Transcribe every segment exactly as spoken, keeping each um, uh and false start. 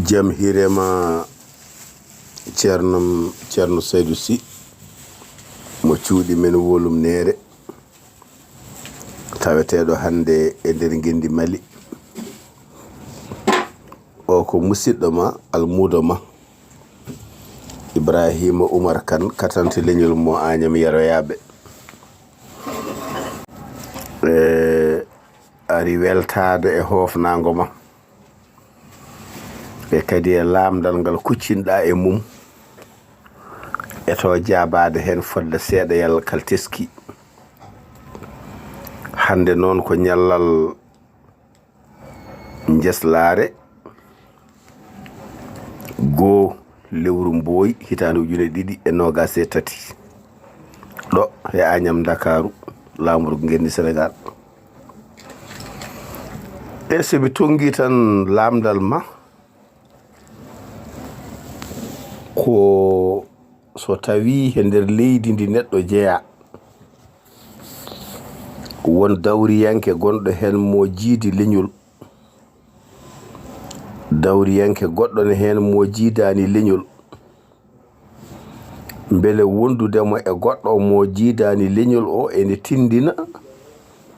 Jam hiire ma, Ceerno, Ceerno Saydu Si, mo cuuɗi men Wolum Neere, taweteeɗo hannde e nder ngenndi Mali. O ko musiɗɗo ma, almuudo ma, Ibraahiima Umar Kan, katante leñol mo Aañam Yaroyaaɓe. E ari weltaade e hoofnaango ma, e kadi e laamndal ngal kuccinɗaa e mum, e to jaabaade heen fodde seeɗayal kal teski. Hannde noon ko ñallal njeslaare goo lewru mbooy hitaande ujune ɗiɗi e noogaas e tati, ɗo e Aañam Ndakaaru, laamorgo ngenndi Senegaal. E so mi tonngii tan laamndal ma, ko so tawii he nder leydi ndi neɗɗo jeyaa, won dawriyanke gonɗo heen mo jiidi leñol, dawriyanke goɗɗo ne heen mo jiidaani leñol, mbele wondude mo e goɗɗo mo jiidaani leñol o ene tinndina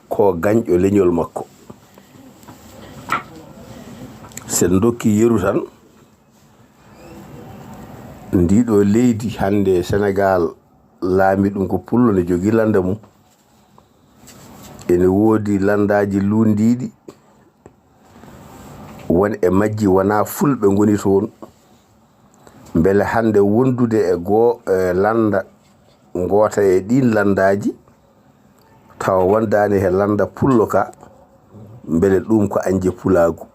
ko gañɗo leñol makko. So en ndokki yeru tan, ndiɗo leydi hannde Senegaal, laami ɗum ko pullo, ne jogii lannda mum. Ene woodi lanndaaji luunndiiɗi, won e majji wonaa fulɓe ngoni toon. Mbele hannde wondude e goo, e lannda ngoota e ɗiin lanndaaji, tawa wondaani he lannda pullo ka, mbele ɗum ko añde pulaagu,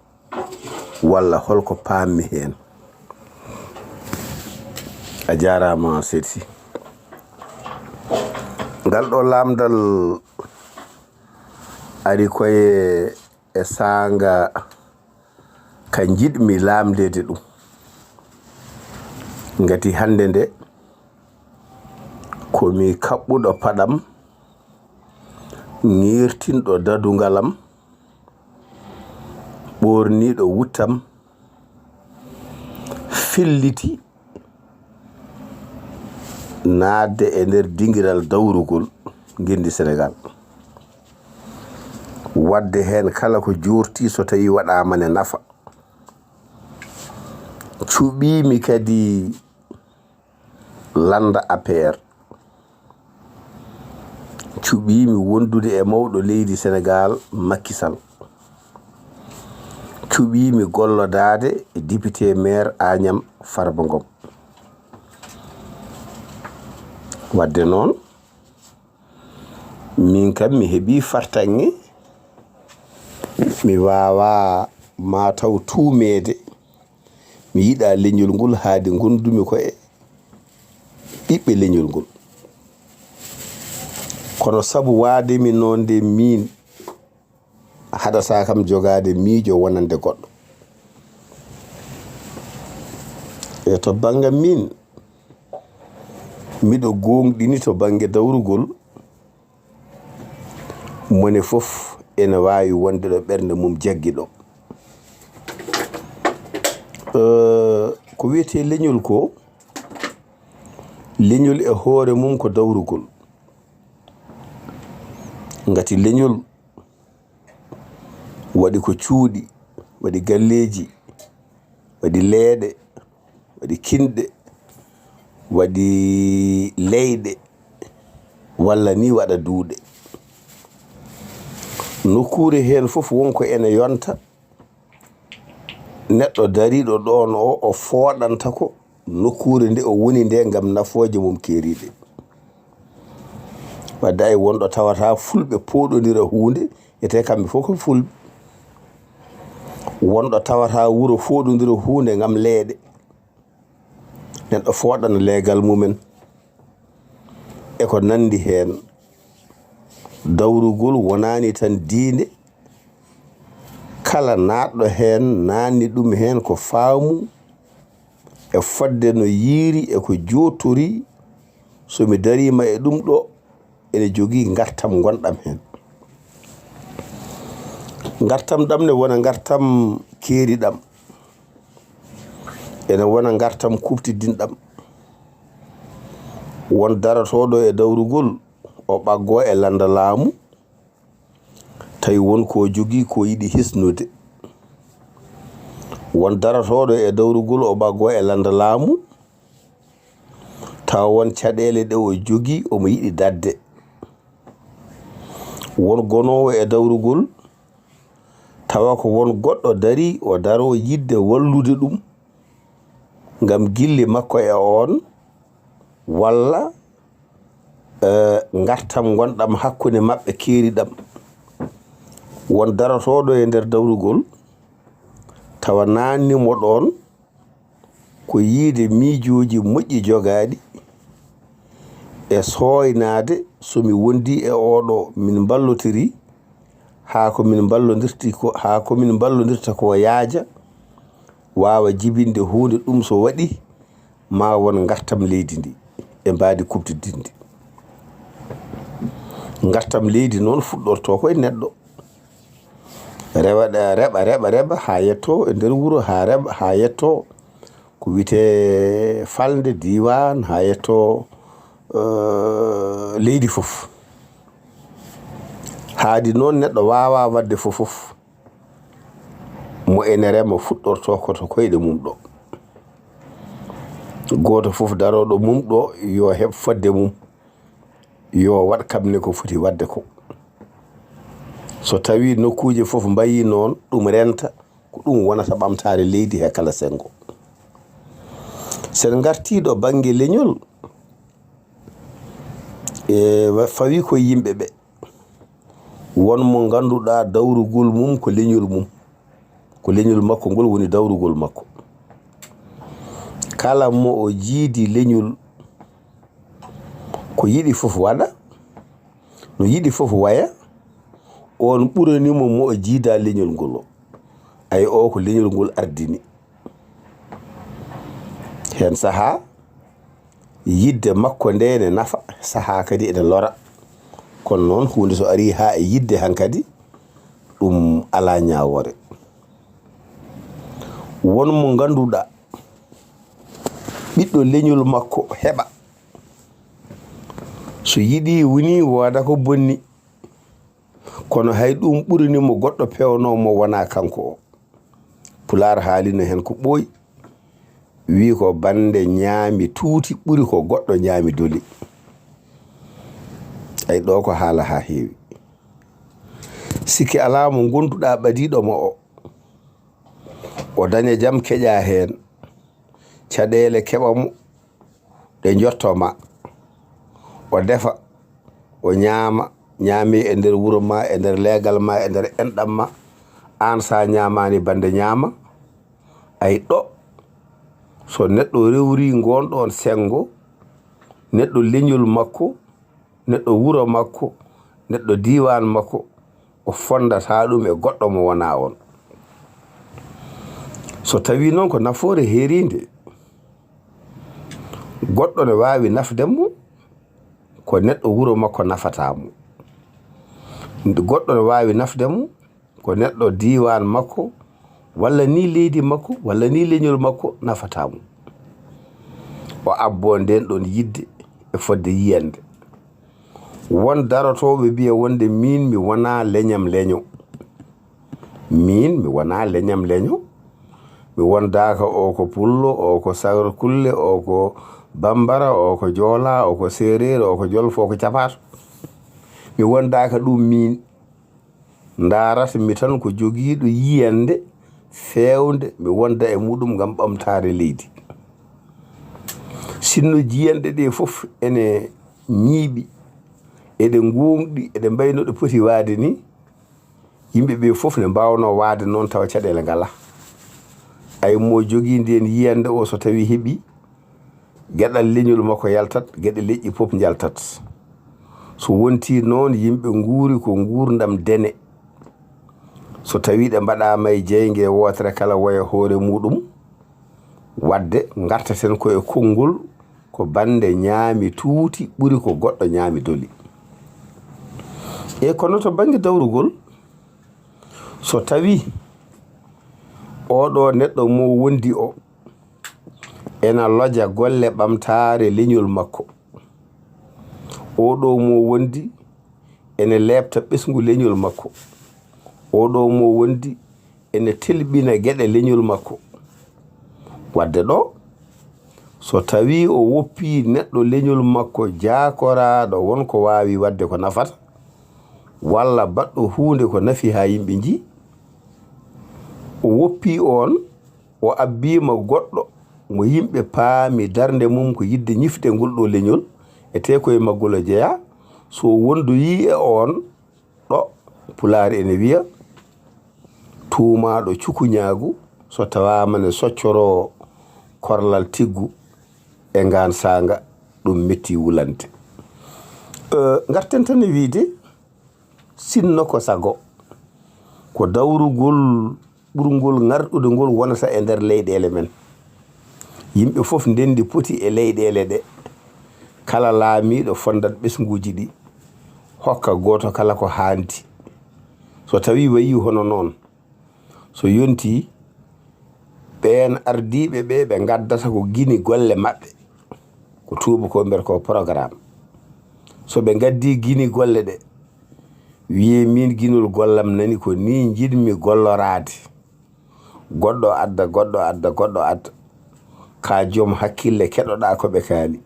walla holko paammi heen? A jaaraama, Seydi Sy. Ngal ɗo laamndal ari koye e saanga ka njiɗmi laamndeede ɗum. Ngati hannde nde, ko mi kaɓɓuɗo paɗam, ŋiirtinɗo dadungal am, ɓoorniiɗo wuttam, filliti naatde e nder dingiral dawrugol ngenndi Senegaal. Waɗde heen kala ko joorti so tawii waɗaama ne nafa. Cuɓiimi kadi lannda A P R. Cuɓiimi wondude e mawɗo leydi Senegaal, Macky Sall. Cuɓiimi gollodaade e député maire Aañam, Farba Ngom. Waɗde noon, min kam mi heɓii fartaŋŋe, mi waawaa maa taw tuumeede. Mi yiɗaa leñol ngol haade ngondumi ko e ɓiɓɓe leñol ngol. Kono sabu waade mi noon nde, miin haɗataa kam jogaade miijo wonande goɗɗo. E to bannge miin, miɗo gooŋɗini to bannge dawrugol, mone fof ene waawi wonde ɗo ɓernde mum jaggi ɗo. Eh, ko wiyetee leñol ko, leñol e hoore mum ko dawrugol. Ngati leñol waɗi ko cuuɗi, waɗi galleeji, waɗi leeɗe, waɗi kinɗe, waɗi leyɗe, walla ni waɗa duuɗe. Nokkuure heen fof won ko ene yonta, neɗɗo dariiɗo ɗoon o, o fooɗanta ko nokkuure nde o woni nde ngam nafooje mum keeriiɗe. Wadde ay wonɗo tawata fulɓe pooɗondira huunde, ete kamɓe fof ko fulɓe. Wonɗo tawata wuro fooɗondira huunde ngam leeɗe. Neɗɗo fooɗana leegal mumen. E ko nanndi heen. Dawrugol wonaani tan diine. Kala naatɗo heen, naanni ɗum heen ko faamu e fodde no yiiri e ko jooɗtori. So mi dariima e ɗum ɗo, ene jogii ngartam ngonɗam heen. Ngartam ɗam ne wona ngartam keeriɗam. Ene wona ngartam kuuɓtidinɗam. Won darotooɗo e dawrugol, o ɓaggoo e lannda laamu, tawi won ko o jogii ko yiɗi hisnude. Won darotooɗo e dawrugol, o ɓaggoo e lannda laamu, tawa won caɗeele ɗe o jogii, omo yiɗi daɗde. Won gonoowo e dawrugol, tawa ko won goɗɗo darii, o daroo yiɗde wallude ɗum ngam gilli makko e oon, walla, eh, ngartam ngonɗam hakkunde maɓɓe keeriɗam. Won darotooɗo e nder dawrugol, tawa naanni mo ɗoon, ko yiide miijooji moƴƴi jogaaɗi e sooynaade, so mi wondi e oɗo min mballotiri, haa ko min mballondirti ko, haa ko min mballondirta ko yaaja, waawa jibinde huunde, ɗum so waɗi, ma won ngartam leydi ndi e mbaadi kuuɓtidinndi. Ngartam leydi noon fuɗɗortoo ko e neɗɗo. Rewa, reɓa, reɓa, reɓa, haa yettoo e nder wuro, haa reɓa, haa yettoo ko wiyetee falnde, diiwaan, haa yettoo, eh, leydi fof. Haadi noon neɗɗo waawaa waɗde fof fof. Mo ene rema fuɗɗortoo ko to koyɗe mum ɗo. Gooto fof darooɗo mum ɗo, yo heɓ fodde mum. Yo waɗ kam ne ko foti waɗde ko. So tawii nokkuuje fof mbayii noon, ɗum renta, ko ɗum wonata ɓamtaare leydi he kala senngo. So en ngartii ɗo bannge leñol, e wa-, fawii ko yimɓe ɓe. Won mo ngannduɗaa dawrugol mum ko leñol mum. Ko leñol makko ngol woni dawrugol makko. Kala mo o jiidi leñol, ko yiɗi fof waɗa, no yiɗi fof waya, oon ɓurani mo mo o jiidaa leñol ngol o. Ay, o ko leñol ngol ardini. Heen sahaa, yiɗde makko nde ne nafa, sahaa kadi ene lora. Kono noon, huunde so arii haa e yiɗde hankadi, ɗum alaa ñaawoore. Won mo ngannduɗaa, ɓiɗɗo leñol makko heɓa. So yiɗi woni wooda ko bonni. Kono hay ɗum ɓurani mo goɗɗo peewno mo wonaa kanko o. Pulaar haalino heen ko ɓooyi. Wii ko bannde ñaami tuuti ɓuri ko goɗɗo ñaami doli. Ay, ɗo ko haala haa heewi. Sikke alaa mo ngonnduɗaa ɓadiiɗo mo o. O daña jam keƴa heen. Caɗeele keɓa mo. Ɗe njotto ma. O defa. O ñaama. Ñaami e nder wuro ma, e nder leegal ma, e nder enɗam ma. Aan sa ñaamaani bannde ñaama. Ay ɗo. So neɗɗo rewri ngoon ɗoon senngo, neɗɗo leñol makko, neɗɗo wuro makko, neɗɗo diiwaan makko, o fonndataa ɗum e goɗɗo mo wonaa oon. So tawii noon ko nafoore heeriinde, goɗɗo ne waawi nafde mo, ko neɗɗo wuro makko nafata mo. Goɗɗo ne waawi nafde mo, ko neɗɗo diiwaan makko, walla ni leydi makko, walla ni leñol makko nafata mo. O abboo ndeen ɗoon yiɗde e fodde yiyannde. Won darotooɓe mbiya wonde miin mi wonaa leñam leño. Miin mi wonaa leñam leño. Mi wondaaka o ko pullo, o ko sarkulle, o ko bambara, o ko joola, o ko seereer, o ko jolfo, o ko capaato. Mi wondaaka ɗum miin. Ndaarata mi tan ko jogiiɗo yiyannde feewnde, mi wonda e muɗum ngam ɓamtaare leydi. Sinno jiyanɗe ɗe fof ene ñiiɓi, eɗe ngoongɗi, eɗe mbayi no ɗe poti waade ni, yimɓe ɓe fof ne mbaawnoo waade noon tawa caɗeele ngalaa. Ay mo jogii ndeen yiyannde o, so tawii heɓii, geɗal leñol makko yaltat, geɗe leƴƴi fof njaltat. So wontii noon, yimɓe nguuri ko nguurndam dene. So tawii ɗe mbaɗaama e jeynge wootere, kala woya hoore muuɗum, waɗde ngartaten ko e konngol, ko bannde ñaami tuuti ɓuri ko goɗɗo ñaami doli. E kono to bannge dawrugol, so tawii oɗo neɗɗo mo wondi o, ena loja golle ɓamtaare leñol makko. Oɗo mo wondi ene leepta ɓesngu leñol makko. Oɗo mo wondi ene telɓina geɗe leñol makko. Wadde ɗo, so tawii o woppii neɗɗo leñol makko jaakoraaɗo won ko waawi waɗde ko nafata, walla baɗɗo huunde ko nafi haa yimɓe njii, o woppii oon, o abbiima goɗɗo mo yimɓe paami darnde mum ko yiɗde ñifde ngol ɗo leñol, e te ko e maggol o jeyaa, so wondoyii e oon, ɗo Pulaar ene wiya, tuumaaɗo cukuñaagu so tawaama ne soccoroo korlal tiggu e ngaan saanga, ɗum metti wulande. Eh, ngarten tan e wiide, sinno ko sago, ko dawrugol ɓurngol ŋarɗude ngol wonata e nder leyɗeele men. Yimɓe fof ndenndi poti e leyɗeele ɗe. Kala laamiiɗo fonndat ɓesnguuji ɗi, hokka gooto kala ko haandi. So tawii wayii hono noon, so yontii, ɓeen ardiiɓe ɓe, ɓe ngaddata ko gini golle maɓɓe, ko tuuba ko mbiyata ko programme. So ɓe ngaddii gini golle ɗe, wiyee miin ginol gollam nani ko nii njiɗmi golloraade. Goɗɗo adda, goɗɗo adda, goɗɗo adda. Ka joom hakkille keɗoɗaa ko ɓe kaali.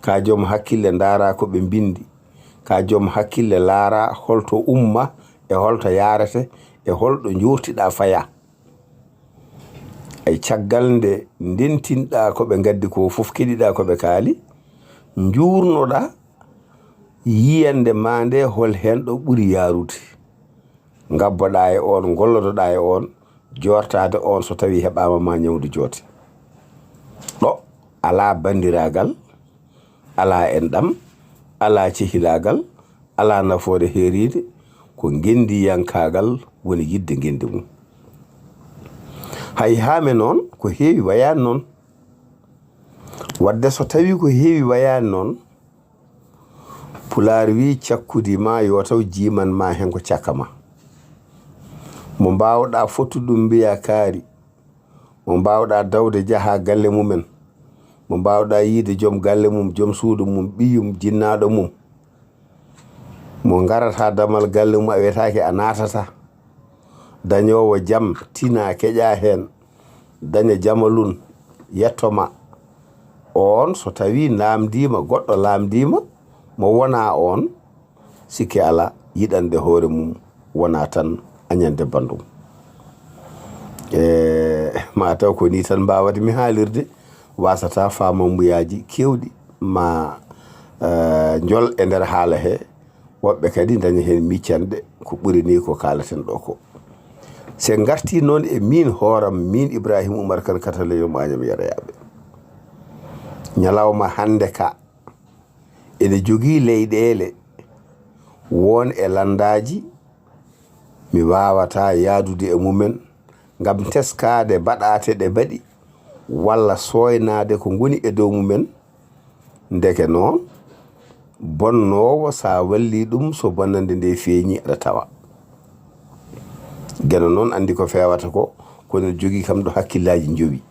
Ka joom hakkille ndaaraa ko ɓe mbinndi. Ka joom hakkille laaraa holto umma e holto yaarete e holɗo njoortiɗaa fayaa. Ay caggal nde ndentinɗaa ko ɓe ngaddi ko fof, keɗiɗaa ko ɓe kaali, njuurnoɗaa yiyannde maa nde hol heen ɗo ɓuri yaarude. Ngabboɗaa e oon, ngollodoɗaa e oon, joortaade oon so tawii heɓaama ma ñawndu joote. Ɗo alaa banndiraagal, alaa enɗam, alaa cehilaagal, alaa nafoore heeriinde, ko ngenndiyankaagal woni yiɗde ngenndi mum. Hay haame noon, ko heewi wayaani noon. Wadde so tawii ko heewi wayaani noon, Pulaar wii, cakkudi ma yo taw jiiman ma heen ko cakka ma. Mo mbaawɗaa fottude ɗum mbiyaa kaari, mo mbaawɗaa dawde njahaa galle mumen, mo mbaawɗaa yiyde joom galle mum, joom suudu mum, ɓiyum, jinnaaɗo mum, mo ngarata damal galle mum a wiyetaake a naatata, dañoowo jam, tina, keƴa heen, daña jamalun, yetto ma. Oon so tawii naamndiima, goɗɗo laamndiima mo wonaa oon, sikke alaa, yiɗande hoore mum wonaa tan añande banndum. E, ma taw ko nii tan mbaawata mi haalirde, waasata faamammuyaaji keewɗi ma, eh, njol e nder haala he, woɓɓe kadi ndaña heen miccanɗe ko ɓuri nii ko kaalaten ɗo ko. Se ngartii noon e miin hooram, miin Ibrahima Umar Kan Katale, yo maañam yara yaaɓe. Ñalawma hannde ka, ene jogii leyɗeele won e lanndaaji mi waawataa yahdude e mumen ngam teskaade baɗaate ɗe mbaɗi walla sooynaade ko ngoni e dow mumen. Ndeke noon, bonnoowo, so a wallii ɗum, so bonannde nde feeñii, aɗa tawa. Geno noon anndi ko feewata ko, kono ene jogii kam ɗo hakkillaaji njowi.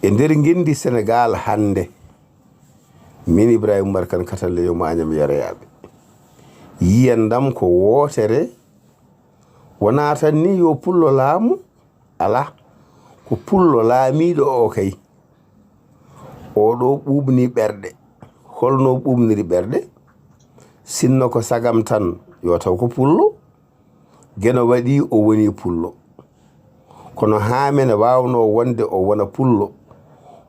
E nder ngenndi Senegaal hannde, min Ibrahima Umar Kan Katale, yo maañam yara yaaɓe. Yiyandam ko wootere, wonaa tan ni yo pullo laamu, alaa, ko pullo laamiiɗo o kay. Oɗo ɓuuɓni ɓerɗe. Holno ɓuuɓniri ɓerɗe? Sinno ko sagam tan, yo taw ko pullo. Geno waɗi o woni pullo. Kono haa mene waawnoo wonde o wona pullo.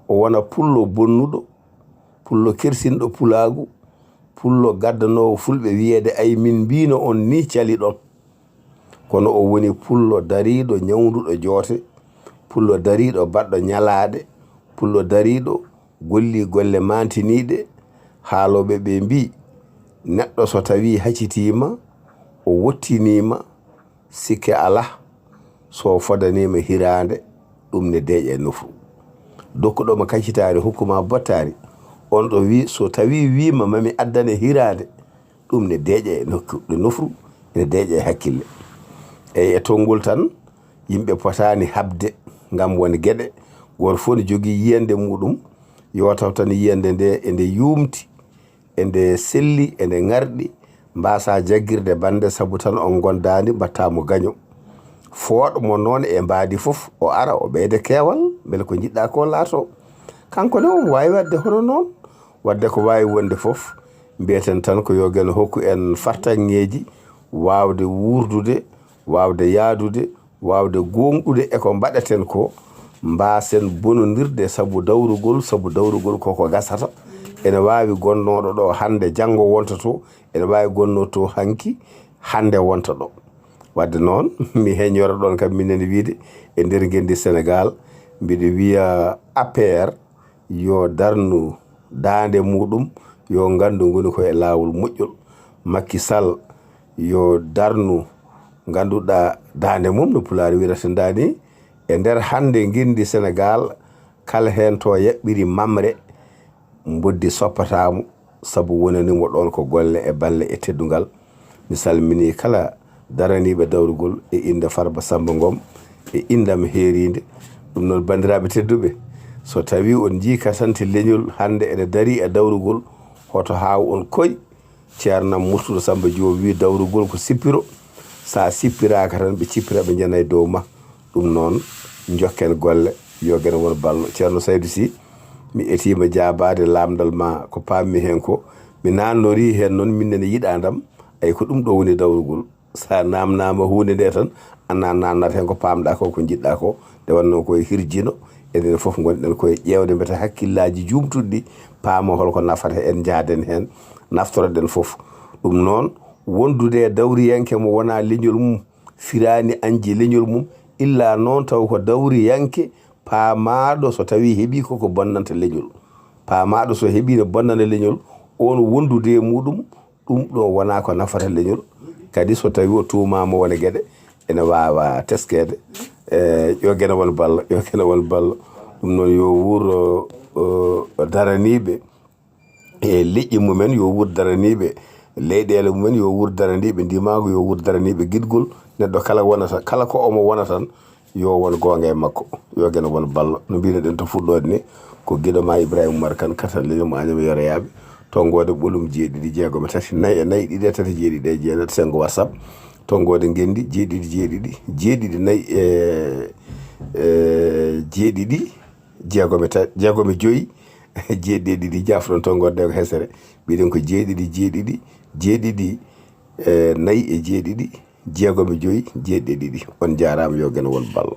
O wona pullo bonnuɗo, pullo kersinɗo pulaagu, pullo gaddanoowo fulɓe wiyeede, "Ay, min mbiino on nii caliɗon." Kono o woni pullo dariiɗo ñawnduɗo joote, pullo dariiɗo baɗɗo ñalaaɗe, pullo dariiɗo golli golle maantiniiɗe. Haalooɓe ɓe mbii, neɗɗo so tawii hacitiima, o wottiniima, sikke alaa, so fodaniima hiraande, ɗum ne deeƴa e nofru. Dokkuɗo mo kaccitaari, hokkuma bottaari, on ɗo wi, so tawii wiima mami addane hiraande, ɗum ne deeƴa e nokku, e nofru, ene deeƴa e hakkille. Eyi, e tonngol tan, yimɓe potaani haɓde ngam won geɗe Gooto fof ne jogii yiyannde muɗum, yo taw tan yiyannde nde ende yuumti, ende selli, ende ŋarɗi, mbaasa jaggirde bannde sabu tan on ngondaani mbaɗtaa mo gaño. Fooɗ mo noon e mbaadi fof, o ara, o ɓeyda keewal, mbele ko njiɗɗaa ko laato. Kanko ne omo waawi waɗde hono noon. Waɗde ko waawi wonde fof, mbiyeten tan ko yo Geno hokku en fartaŋŋeeji waawde wuurdude, waawde yahdude, waawde gooŋɗude e ko mbaɗeten ko, mbaasen bonondirde sabu dawrugol, sabu dawrugol koko gasata. Ene waawi gonnooɗo ɗo hannde, janngo wonta to, ene waawi gonnoo to hanki, hannde wonta ɗo. Waɗde noon, mi heñora ɗoon kam minen wiyde e nder ngenndi Senegaal, mbiɗo wiya A P R yo darnu daande muɗum, yo nganndu ngoni ko e laawol moƴƴol. Macky Sall yo darnu ngannduɗaa daande mum, no Pulaar wiyrata ndaa ni. E nder hannde ngenndi Senegaal, kala heen to yaɓɓiri mamre, mboddi soppataamo, sabu wonani mo ɗoon ko golle e balle e teddungal. Mi salminii kala daraniiɓe dawrugol e innde Farba Samba Ngom e inndam heeriinde. Ɗum noon, banndiraaɓe tedduɓe, so tawii on njii kasante leñol hannde ene darii e dawrugol, hoto haaw on koy. Ceernam Murtuɗo Samba Joob wii dawrugol ko sippiro, so a sippiraaka tan ɓe cippira ɓe njana e dow ma. Ɗum noon, njokken golle, yo Geno won ballo. Ceerno Saydu Si, mi etiima jaabaade laamndal ma ko paammi heen ko. Mi naannorii heen noon, min nene yiɗaandam, ay ko ɗum ɗo woni dawrugol. So a naamnaama huunde nde tan, a naannat heen ko paamɗaa ko, ko njiɗɗaa ko. Nde wonnoo ko e hirjino, enen fof ngonɗen ko e ƴeewde mbete hakkillaaji juumtuɗi ɗi, paama hol ko nafata en, njahden heen, naftoroɗen fof. Ɗum noon, wondude e dawriyanke mo wonaa leñol mum, firaani añde leñol mum, illa noon taw ko dawriyanke paamaaɗo so tawii heɓii koko bonnanta leñol. Paamaaɗo so heɓii no bonnana leñol, oon wondude e muɗum, ɗum ɗo wonaa ko nafata leñol. Kadi so tawii o tuumaama wone geɗe, ene waawa teskeede. E, yo Geno won ballo, yo Geno won ballo. Ɗum noon yo wuur, o, o, daraniiɓe e leƴƴi mumen, yo wuur daraniiɓe leyɗeele mumen, yo wuur daraniiɓe ndimaagu, yo wuur daraniiɓe giɗgol. Neɗɗo kala wonata, kala ko omo wona tan, yo won goonga e makko, yo Geno won ballo. No mbiynoɗen to fuɗɗoode ni, ko giɗo ma Ibrahima Umar Kan, Katal Leñol mo Añam e Yoroyaaɓe, tonngoode ɓolum jeeɗiɗi, jeegom e tati, nayi e nayi, ɗiɗi e tati, jeeɗiɗi e jeenayi, senngo WhatsApp, tonngoode ngenndi, jeeɗiɗi jeeɗiɗi, jeeɗiɗi nayi e, e jeeɗiɗi, jeegom e tati, jeegom e joyi, jeeɗiɗi e ɗiɗi, jaafoɗon tonngorde ko hesere. Mbiɗen ko jeeɗiɗi, jeeɗiɗi, jeeɗiɗi, e nayi e jeeɗiɗi, jeegom e joyi, jeeɗiɗi e ɗiɗi. On njaaraama, yo Geno won ballo.